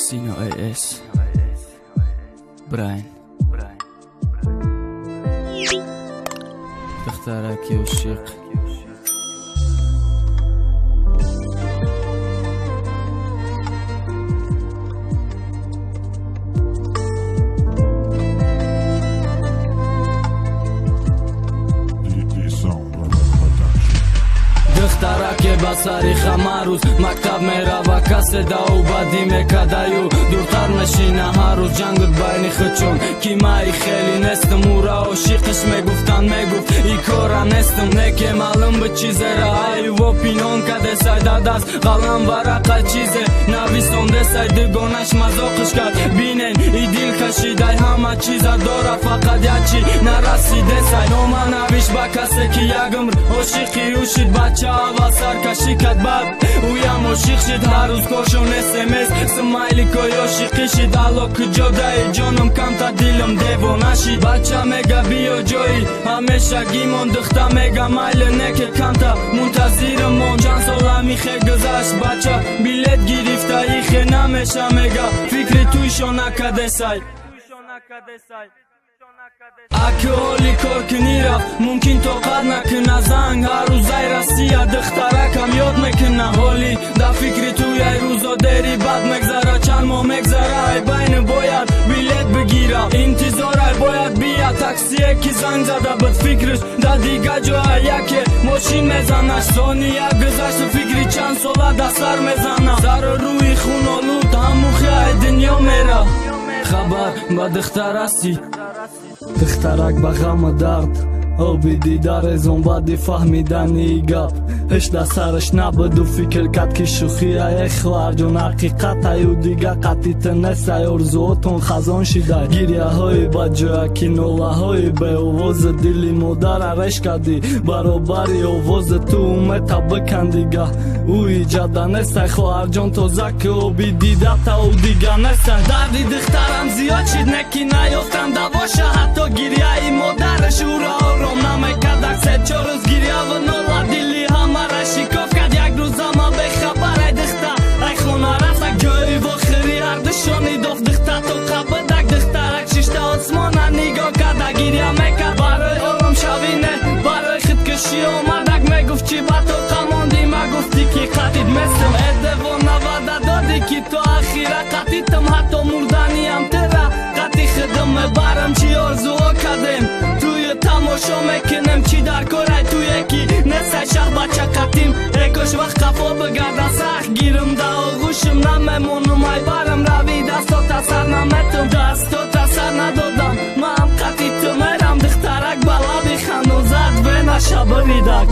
Sino AS Брайн. Духтараки ошиқ. Духтараке ба сари хамарӯз мактаб мерава, касе даъу бадӣ мекардаю дуртар мешина ҳар рӯз ҷангут байни худчон ки май хеле нестам, ура ошиқиш мегуфтанд, мегуфт и кора нестам, неке маълум бы чизера аюво пинон кадесай дар даст қалам варақа чизе нависондесай, дугонаш мазоқиш кард, бинен и дил кашидай ҳама чиза дора, фақат як чи нарасидесай. Нома навиш ба касе ки як умр ошиқи ӯ шид, бача аввал саркашӣ кард, баъд ӯям ошиқ шид, ҳар рӯз кошон смс смайликои ошиқӣ шид. Алло, куҷо даи ҷоном, камта дилам девона шид. Бача мега биё ҷои ҳамешагимон, духта мега майле неке камта мунтазирамон. Чанд сол ҳамихе гузашт, бача билет гирифта ихе намеша, мега фикри туйшо накадесай. Аки ҳоли кор кунӣ рафт, мумкин тоқат накуна, занг ҳар рӯзаи Россия духтаракам ёд мекуна. Ҳоли дар фикри туяй рӯзо дери бад мегзара, чанд моҳ мегзара, ай байни бояд билет бигира, интизорай бояд бия таксие ки занг зада буд, фикриш дар дига ҷоа яке мошин мезанаш. Сония гузашту фикри чанд сола дар сар мезана, сару рӯи хунолуд ҳамухи ай дунё мера. Хабар ба духтар ҳастӣ. Духтарак ба ғаму дард оби дида резон, баъди фаҳмидани гап ҳеч дар сараш набуду фикр кард ки шӯхия. Э хоҳарҷон, ҳақиқатаю дига қатъита нестай, орзуотон хазон шидай, гирьяҳои баҷоя ки нолаҳои беовози дили модара реш кардӣ, баробари овози ту умета бикан, дига ӯ иҷада нестай. Хоҳарҷон, тоза ки оби дидата ӯ дига нестай. Дарди духтарам зиёд шид, не ки наёфтам давоша, ҳатто гирьяи модараш ӯро ором намекард. Се-чор рӯз гирьяву нола дили ҳамара шикоф кард. Як рӯзама бехабар ай духта ай хона рафтак, ҷои вохирӣ ҳардушони дофт, духта то қабидак. Духтарак шишта осмона нигоҳ карда гирья мекард, барои оромшавӣ не, барои худкушӣ омадак. Мегуфт: чӣ ба тоқа мондӣ, ма гуфтӣ ки қатид местам, э девона, ваъда додӣ ки то ахира қатитам, ҳатто мурданиам тира қати худам мебарам. Чӣ орзуҳо кардем, туи тамошо мекунем, чӣ дар корай туе ки несай шах бача қатим. Э кош вақт қафо бигарда, сахт гирим да оғӯшим, намемонум ай барам рави, дастота сар наметум, дастота сар надодам, маам қати ту мерам. Духтарак ба лаби хандон зад венаша буридак.